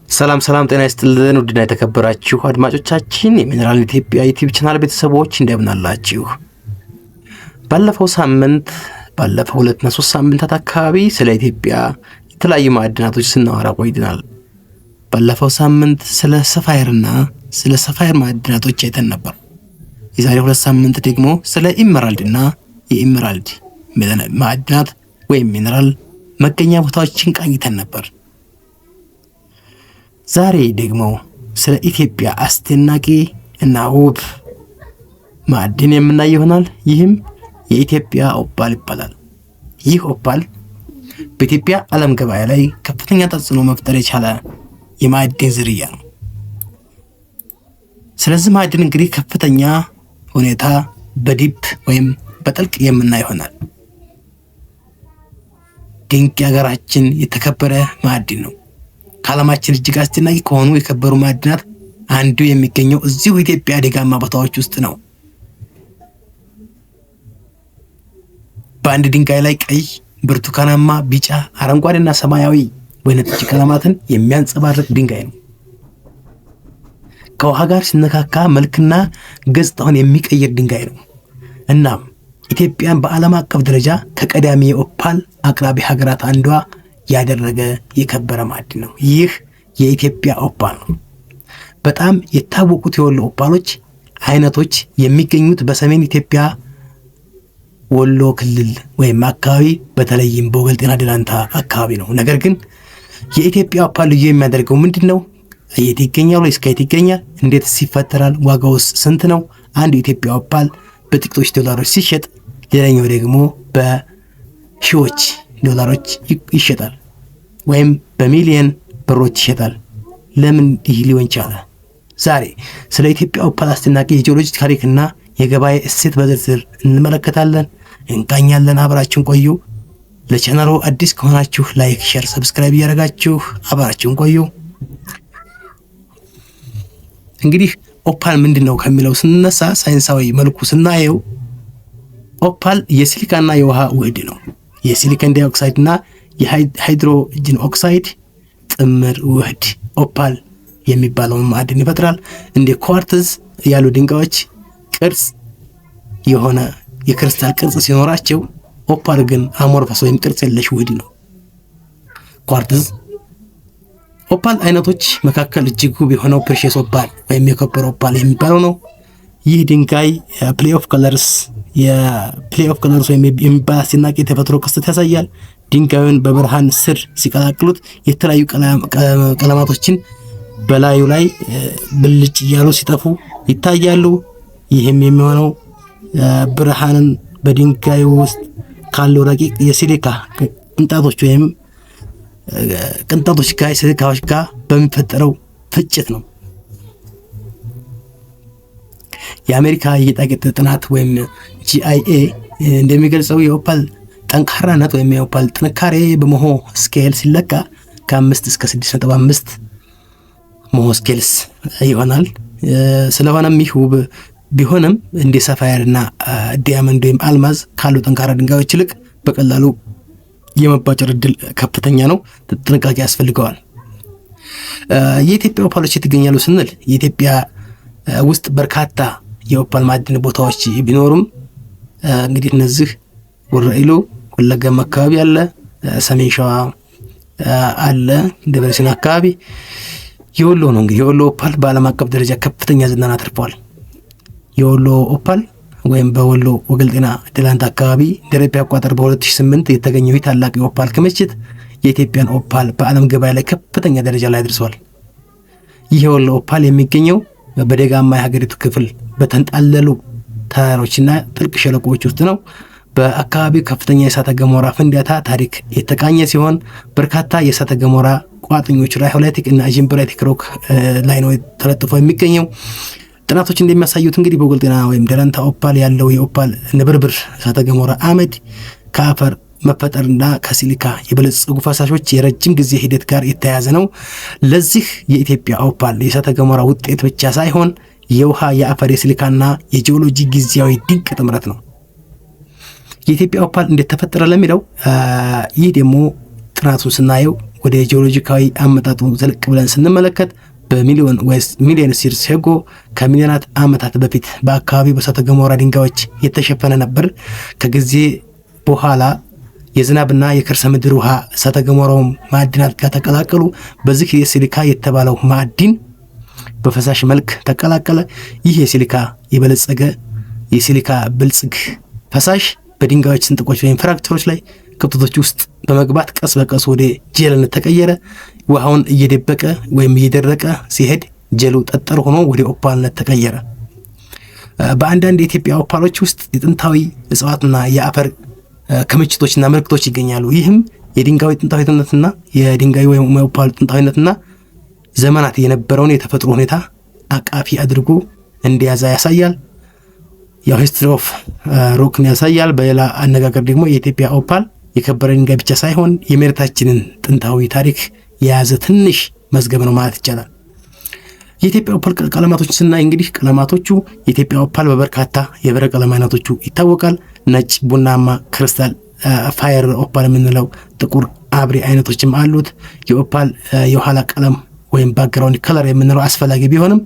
ሰላም ሰላም፣ ጤና ይስጥልን ውድና የተከበራችሁ አድማጮቻችን የሚኔራል ኢትዮጵያ ዩቲዩብ ቻናል ቤተሰቦች እንደምን አላችሁ? ባለፈው ሳምንት ባለፈው 2ና 3 ሳምንታት አካባቢ ስለ ኢትዮጵያ የተለያዩ ማዕድናቶች ስናወራ ቆይተናል። ባለፈው ሳምንት ስለ sapphire ና ስለ sapphire ማዕድናቶች አይተን ነበር። የዛሬ 2 ሳምንት ደግሞ ስለ emerald ና የ emerald ማዕድናት ወይም ሚኔራል መገኛ ቦታዎችን ቃኝተን ነበር። ዛሬ ደግሞ ስለ ኢትዮጵያ አስደናቂ እና ውብ ማዕድን የምናይ ይሆናል። ይህም የኢትዮጵያ ኦፓል ይባላል። ይህ ኦፓል በኢትዮጵያ ዓለም ገበያ ላይ ከፍተኛ ተጽዕኖ መፍጠር የቻለ የማዕድን ዝርያ ነው። ስለዚህ ማዕድን እንግዲህ ከፍተኛ ሁኔታ በ deep ወይም በጥልቅ የምናይ ይሆናል። ድንቅ የሀገራችን የተከበረ ማዕድን ነው። ከዓለማችን እጅግ አስደናቂ ከሆኑ የከበሩ ማዕድናት አንዱ የሚገኘው እዚሁ ኢትዮጵያ ደጋማ ቦታዎች ውስጥ ነው። በአንድ ድንጋይ ላይ ቀይ፣ ብርቱካናማ፣ ቢጫ፣ አረንጓዴና ሰማያዊ ወይንጠጅ ቀለማትን የሚያንጸባርቅ ድንጋይ ነው። ከውሃ ጋር ሲነካካ መልክና ገጽታውን የሚቀይር ድንጋይ ነው። እናም ኢትዮጵያን በዓለም አቀፍ ደረጃ ከቀዳሚ የኦፓል አቅራቢ ሀገራት አንዷ ያደረገ የከበረ ማዕድን ነው። ይህ የኢትዮጵያ ኦፓል ነው። በጣም የታወቁት የወሎ ኦፓሎች አይነቶች የሚገኙት በሰሜን ኢትዮጵያ ወሎ ክልል ወይም አካባቢ በተለይም በወገልጤና ደላንታ አካባቢ ነው። ነገር ግን የኢትዮጵያ ኦፓል ልዩ የሚያደርገው ምንድን ነው? የት ይገኛል ወይስ ከየት ይገኛል? እንዴትስ ይፈጠራል? ዋጋውስ ስንት ነው? አንዱ የኢትዮጵያ ኦፓል በጥቂቶች ዶላሮች ሲሸጥ፣ ሌላኛው ደግሞ በሺዎች ዶላሮች ይሸጣል ወይም በሚሊየን ብሮች ይሸጣል። ለምን ይህ ሊሆን ቻለ? ዛሬ ስለ ኢትዮጵያ ኦፓል አስደናቂ የጂኦሎጂ ታሪክና የገበያ እሴት በዝርዝር እንመለከታለን፣ እንቃኛለን። አብራችሁን ቆዩ። ለቻናሉ አዲስ ከሆናችሁ like፣ share፣ subscribe እያደረጋችሁ አብራችሁን ቆዩ። እንግዲህ ኦፓል ምንድን ነው ከሚለው ስንነሳ ሳይንሳዊ መልኩ ስናየው ኦፓል የሲሊካና የውሃ ውህድ ነው። የ silicon dioxide እና የ hydrogen oxide ጥምር ውህድ ኦፓል የሚባለውን ማዕድን ይፈጥራል። እንደ ኳርትዝ ያሉ ድንጋዮች ቅርጽ የሆነ የክርስታል ቅርጽ ሲኖራቸው፣ ኦፓል ግን amorphous ወይም ቅርጽ የለሽ ውህድ ነው። ኳርትዝ ኦፓል አይነቶች መካከል እጅግ ውብ የሆነው precious opal ወይም የከበረ ኦፓል የሚባለው ነው። ይህ ድንጋይ play of colors የ play of colors ወይም የሚባል አስደናቂ የተፈጥሮ ክስተት ያሳያል። ድንጋዩን በብርሃን ስር ሲቀላቅሉት የተለያዩ ቀለማቶችን በላዩ ላይ ብልጭ እያሉ ሲጠፉ ይታያሉ። ይህም የሚሆነው ብርሃንን በድንጋዩ ውስጥ ካለው ረቂቅ የሲሊካ ቅንጣቶች ወይም ቅንጣቶች ጋር ሲሊካዎች ጋር በሚፈጠረው ፍጭት ነው። የአሜሪካ የጌጣጌጥ ጥናት ወይም GIA እንደሚገልጸው የኦፓል ጠንካራነት ወይም የኦፓል ጥንካሬ በ Mohs scale ሲለካ ከ5 እስከ 6.5 Mohs scales ይሆናል። ስለሆነም ይህ ውብ ቢሆንም እንደ sapphire ና diamond ወይም አልማዝ ካሉ ጠንካራ ድንጋዮች ይልቅ በቀላሉ የመቧጨር እድል ከፍተኛ ነው። ጥንቃቄ ያስፈልገዋል። የኢትዮጵያ ኦፓሎች የት ይገኛሉ ስንል የኢትዮጵያ ውስጥ በርካታ የኦፓል ማዕድን ቦታዎች ቢኖሩም እንግዲህ እነዚህ ወረኢሉ፣ ወለጋም አካባቢ አለ፣ ሰሜን ሸዋ አለ፣ ደብረ ሲና አካባቢ የወሎ ነው። እንግዲህ የወሎ ኦፓል በዓለም አቀፍ ደረጃ ከፍተኛ ዝናን አትርፈዋል። የወሎ ኦፓል ወይም በወሎ ወገልጤና ደላንታ አካባቢ እንደ አውሮፓ አቆጣጠር በ2008 የተገኘው ይህ ታላቅ የኦፓል ክምችት የኢትዮጵያን ኦፓል በዓለም ገበያ ላይ ከፍተኛ ደረጃ ላይ አድርሷል። ይህ የወሎ ኦፓል የሚገኘው በደጋማ የሀገሪቱ ክፍል በተንጣለሉ ተራሮችና ጥልቅ ሸለቆዎች ውስጥ ነው። በአካባቢው ከፍተኛ የእሳተ ገሞራ ፍንዳታ ታሪክ የተቃኘ ሲሆን በርካታ የእሳተ ገሞራ ቋጥኞች rhyolitic እና ignimbritic rock ላይ ነው ተለጥፎ የሚገኘው። ጥናቶች እንደሚያሳዩት እንግዲህ በወገልጤና ወይም ደላንታ ኦፓል ያለው የኦፓል ንብርብር እሳተ ገሞራ አመድ ከአፈር መፈጠርና ከሲሊካ የበለጸጉ ፈሳሾች የረጅም ጊዜ ሂደት ጋር የተያያዘ ነው። ለዚህ የኢትዮጵያ ኦፓል የእሳተ ገሞራ ውጤት ብቻ ሳይሆን የውሃ፣ የአፈር፣ የሲሊካና የጂኦሎጂ ጊዜያዊ ድንቅ ጥምረት ነው። የኢትዮጵያ ኦፓል እንዴት ተፈጠረ ለሚለው ይህ ደግሞ ጥናቱን ስናየው ወደ ጂኦሎጂካዊ አመጣጡ ዘልቅ ብለን ስንመለከት በሚሊዮን ወይስ millions years ago፣ ከሚሊዮናት ዓመታት በፊት በአካባቢው በእሳተ ገሞራ ድንጋዮች የተሸፈነ ነበር። ከጊዜ በኋላ የዝናብና የከርሰ ምድር ውሃ እሳተ ገሞራው ማዕድናት ጋር ተቀላቀሉ። በዚህ የሲሊካ የተባለው ማዕድን በፈሳሽ መልክ ተቀላቀለ። ይህ የሲሊካ የበለጸገ የሲሊካ ብልጽግ ፈሳሽ በድንጋዮች ስንጥቆች ወይም fracture ኦች ላይ ክፍተቶች ውስጥ በመግባት ቀስ በቀስ ወደ ጄልነት ተቀየረ። ውሃውን እየደበቀ ወይም እየደረቀ ሲሄድ ጀሉ ጠጠር ሆኖ ወደ ኦፓልነት ተቀየረ። በአንዳንድ የኢትዮጵያ ኦፓሎች ውስጥ የጥንታዊ እጽዋትና የአፈር ክምችቶችና ምልክቶች ይገኛሉ። ይህም የድንጋዩ ጥንታዊነትና የድንጋዩ ወይም የኦፓሉ ጥንታዊነትና ዘመናት የነበረውን የተፈጥሮ ሁኔታ አቃፊ አድርጎ እንደያዘ ያሳያል። ያው history of rock ን ያሳያል። በሌላ አነጋገር ደግሞ የኢትዮጵያ ኦፓል የከበረ ድንጋይ ብቻ ሳይሆን የመሬታችንን ጥንታዊ ታሪክ የያዘ ትንሽ መዝገብ ነው ማለት ይቻላል። የኢትዮጵያ ኦፓል ቀለማቶች ስናይ እንግዲህ ቀለማቶቹ የኢትዮጵያ ኦፓል በበርካታ የህብረ ቀለም አይነቶቹ ይታወቃል። ነጭ፣ ቡናማ፣ crystal fire opal የምንለው ጥቁር አብሪ አይነቶችም አሉት። የኦፓል የኋላ ቀለም ወይም background color የምንለው አስፈላጊ ቢሆንም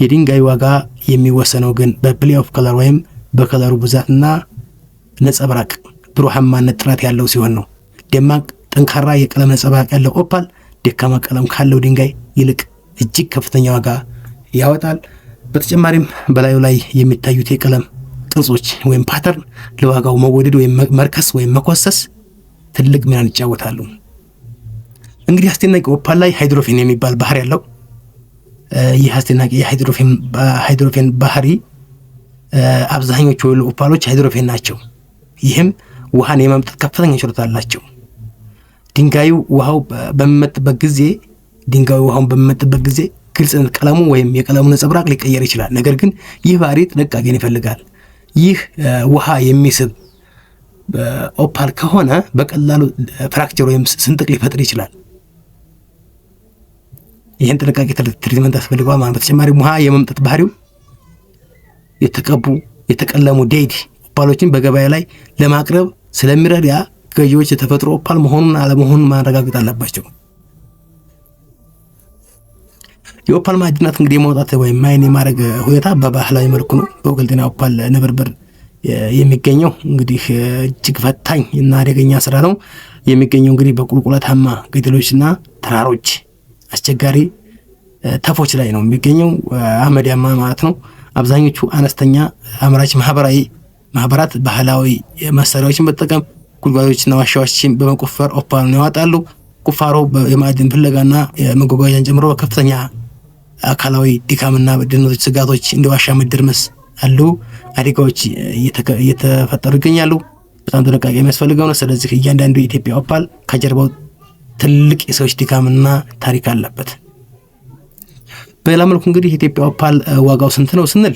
የድንጋይ ዋጋ የሚወሰነው ግን በ play of color ወይም በ color ኡ ብዛትና ነጸብራቅ ብሩሃማነት ጥራት ያለው ሲሆን ነው። ደማቅ ጠንካራ የቀለም ነጸብራቅ ያለው ኦፓል ደካማ ቀለም ካለው ድንጋይ ይልቅ እጅግ ከፍተኛ ዋጋ ያወጣል። በተጨማሪም በላዩ ላይ የሚታዩት የቀለም ቅርጾች ወይም pattern ለዋጋው መወደድ ወይም መርከስ ወይም መኮሰስ ትልቅ ሚናን ይጫወታሉ። እንግዲህ አስደናቂ ኦፓል ላይ hydrophane የሚባል ባህሪ ያለው፣ ይህ አስደናቂ የ hydrophane ባህሪ፣ አብዛኞቹ ወሎ ኦፓሎች hydrophane ናቸው። ይህም ውሃን የመምጠጥ ከፍተኛ ችሎታ አላቸው። ድንጋዩ ውሃውን በሚመጥበት ጊዜ ግልጽነት ቀለሙ ወይም የቀለሙ ነጸብራቅ ሊቀየር ይችላል። ነገር ግን ይህ ባህሪ ጥንቃቄን ይፈልጋል። ይህ ውሃ የሚስብ ኦፓል ከሆነ በቀላሉ fracture ወይም ስንጥቅ ሊፈጥር ይችላል። ይህን ጥንቃቄ treatment ያስፈልገዋል ማለት። በተጨማሪም ውሃ የመምጠጥ ባህሪው የተቀቡ የተቀለሙ dyed ኦፓሎችን በገበያ ላይ ለማቅረብ ስለሚረዳ ገዢዎች የተፈጥሮ ኦፓል መሆኑን አለመሆኑን ማረጋገጥ አለባቸው። የኦፓል ማዕድናት እንግዲህ የማውጣት ወይም mine የማድረግ ሁኔታ በባህላዊ መልኩ ነው። በወገልጤና ኦፓል ንብርብር የሚገኘው እንግዲህ እጅግ ፈታኝ እና አደገኛ ስራ ነው። የሚገኘው እንግዲህ በቁልቁለታማ ገደሎችና ተራሮች አስቸጋሪ tuff ኦች ላይ ነው የሚገኘው፣ አመዳማ ማለት ነው። አብዛኞቹ አነስተኛ አምራች ማህበራዊ ማህበራት ባህላዊ መሳሪያዎችን በመጠቀም ጉድጓዶችና ዋሻዎችን በመቆፈር ኦፓሉን ያወጣሉ። ቁፋሮ የማዕድን ፍለጋና የመጓጓዣን ጨምሮ በከፍተኛ አካላዊ ድካምና ደህንነቶች ስጋቶች እንደ ዋሻ መደርመስ አሉ አደጋዎች እየተፈጠሩ ይገኛሉ። በጣም ጥንቃቄ የሚያስፈልገው ነው። ስለዚህ እያንዳንዱ የኢትዮጵያ ኦፓል ከጀርባው ትልቅ የሰዎች ድካምና ታሪክ አለበት። በሌላ መልኩ እንግዲህ የኢትዮጵያ ኦፓል ዋጋው ስንት ነው ስንል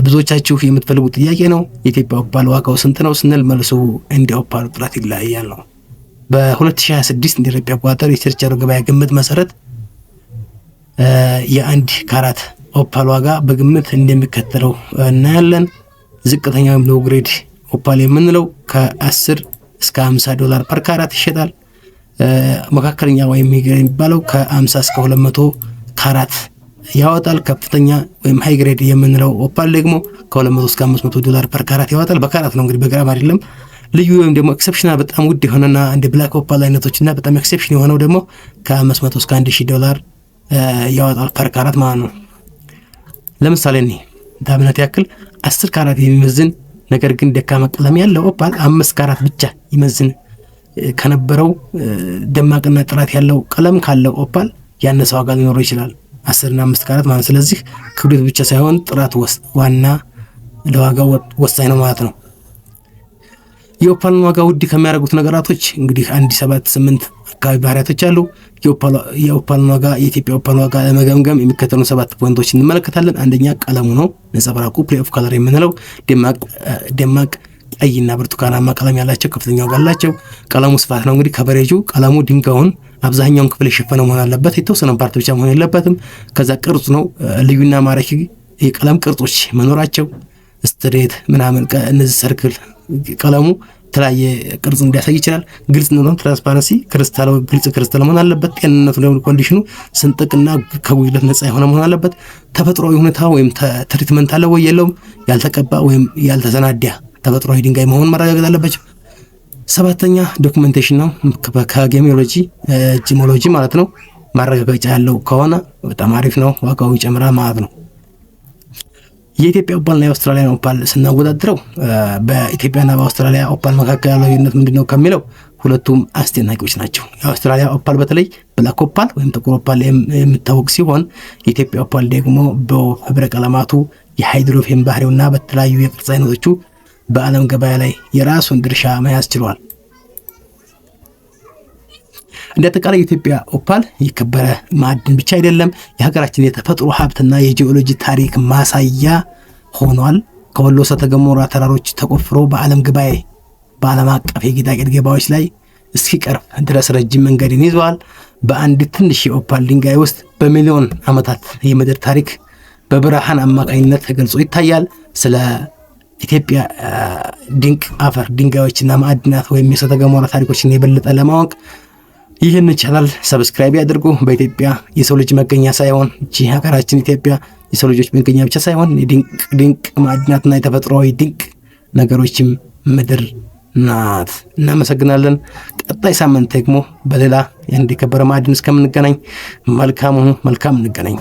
ብዙዎቻችሁ የምትፈልጉት ጥያቄ ነው። የኢትዮጵያ ኦፓል ዋጋው ስንት ነው ስንል መልሱ እንደ ኦፓሉ ጥራት ይለያያል ነው። በ2026 እንደ ኢትዮጵያ አቆጣጠር የችርቻሮ ገበያ ግምት መሰረት የአንድ ካራት ኦፓል ዋጋ በግምት እንደሚከተለው እናያለን። ዝቅተኛ ወይም low grade ኦፓል የምንለው ከ10 እስከ 50 ዶላር per ካራት ይሸጣል። መካከለኛ ወይም የሚባለው ከ50 እስከ 200 ካራት ያወጣል። ከፍተኛ ወይም high grade የምንለው ኦፓል ደግሞ ከ200 እስከ 500 ዶላር per ካራት ያወጣል። በካራት ነው እንግዲህ፣ በግራም አይደለም። ልዩ ወይም ደግሞ exceptional በጣም ውድ የሆነና እንደ black opal አይነቶች እና በጣም exception የሆነው ደግሞ ከ500 እስከ 1000 ዶላር ያወጣል per ካራት ማለት ነው። ለምሳሌ እኔ ለአብነት ያክል 10 ካራት የሚመዝን ነገር ግን ደካማ ቀለም ያለው ኦፓል 5 ካራት ብቻ ይመዝን ከነበረው ደማቅና ጥራት ያለው ቀለም ካለው ኦፓል ያነሰ ዋጋ ሊኖረው ይችላል። 10ና 5 ካራት ማለት። ስለዚህ ክብደት ብቻ ሳይሆን ጥራት ዋና ለዋጋው ወሳኝ ነው ማለት ነው። የኦፓልን ዋጋ ውድ ከሚያደርጉት ነገራቶች እንግዲህ አንድ ሰባት ስምንት አካባቢ ባህሪያቶች አሉ። የኦፓልን ዋጋ የኢትዮጵያ ኦፓል ዋጋ ለመገምገም የሚከተሉ ሰባት point ኦች እንመለከታለን። አንደኛ ቀለሙ ነው፣ ነጸብራቁ play of color የምንለው ደማቅ ቀይና ብርቱካናማ ቀለም ያላቸው ከፍተኛ ዋጋ አላቸው። ቀለሙ ስፋት ነው እንግዲህ coverage ኡ፣ ቀለሙ ድንጋዩን አብዛኛውን ክፍል የሸፈነ መሆን አለበት። የተወሰነ part ብቻ መሆን የለበትም። ከዛ ቅርጹ ነው፣ ልዩና ማራኪ የቀለም ቅርጾች መኖራቸው straight ምናምን እነዚህ circle ቀለሙ የተለያየ ቅርጽ እንዲያሳይ ይችላል። ግልጽነቱ transparency፣ crystal ግልጽ ክሪስታል መሆን አለበት። ጤንነቱ ደግሞ condition ኑ ስንጥቅና ከጉድለት ነፃ የሆነ መሆን አለበት። ተፈጥሯዊ ሁኔታ ወይም treatment አለ ወይ የለውም፣ ያልተቀባ ወይም ያልተሰናዳ ተፈጥሯዊ ድንጋይ መሆኑን ማረጋገጥ አለባቸው። ሰባተኛ documentation ነው። ከ gemology gemology ማለት ነው። ማረጋገጫ ያለው ከሆነ በጣም አሪፍ ነው፣ ዋጋው ይጨምራል ማለት ነው። የኢትዮጵያ ኦፓልና የአውስትራሊያን ኦፓል ስናወዳድረው በኢትዮጵያና በአውስትራሊያ ኦፓል መካከል ያለው ልዩነት ምንድን ነው ከሚለው ሁለቱም አስደናቂዎች ናቸው። የአውስትራሊያ ኦፓል በተለይ black opal ወይም ጥቁር ኦፓል የሚታወቅ ሲሆን የኢትዮጵያ ኦፓል ደግሞ በህብረ ቀለማቱ፣ የሃይድሮፌን ባህሪውና በተለያዩ የቅርጽ አይነቶቹ በዓለም ገበያ ላይ የራሱን ድርሻ መያዝ ችሏል። እንደ አጠቃላይ የኢትዮጵያ ኦፓል የከበረ ማዕድን ብቻ አይደለም፣ የሀገራችን የተፈጥሮ ሀብትና የጂኦሎጂ ታሪክ ማሳያ ሆኗል። ከወሎ እሳተ ገሞራ ተራሮች ተቆፍሮ በዓለም ገበያ በዓለም አቀፍ የጌጣጌጥ ገበያዎች ላይ እስኪቀርብ ድረስ ረጅም መንገድን ይዘዋል። በአንድ ትንሽ የኦፓል ድንጋይ ውስጥ በሚሊዮን ዓመታት የምድር ታሪክ በብርሃን አማካኝነት ተገልጾ ይታያል። ስለ ኢትዮጵያ ድንቅ አፈር ድንጋዮችና ማዕድናት ወይም የእሳተ ገሞራ ታሪኮችን የበለጠ ለማወቅ ይህን channel subscribe ያድርጉ። በኢትዮጵያ የሰው ልጅ መገኛ ሳይሆን እቺ ሀገራችን ኢትዮጵያ የሰው ልጆች መገኛ ብቻ ሳይሆን የድንቅ ድንቅ ማዕድናትና የተፈጥሯዊ ድንቅ ነገሮችም ምድር ናት። እናመሰግናለን። ቀጣይ ሳምንት ደግሞ በሌላ የአንድ የከበረ ማዕድን እስከምንገናኝ መልካም መልካም እንገናኝ።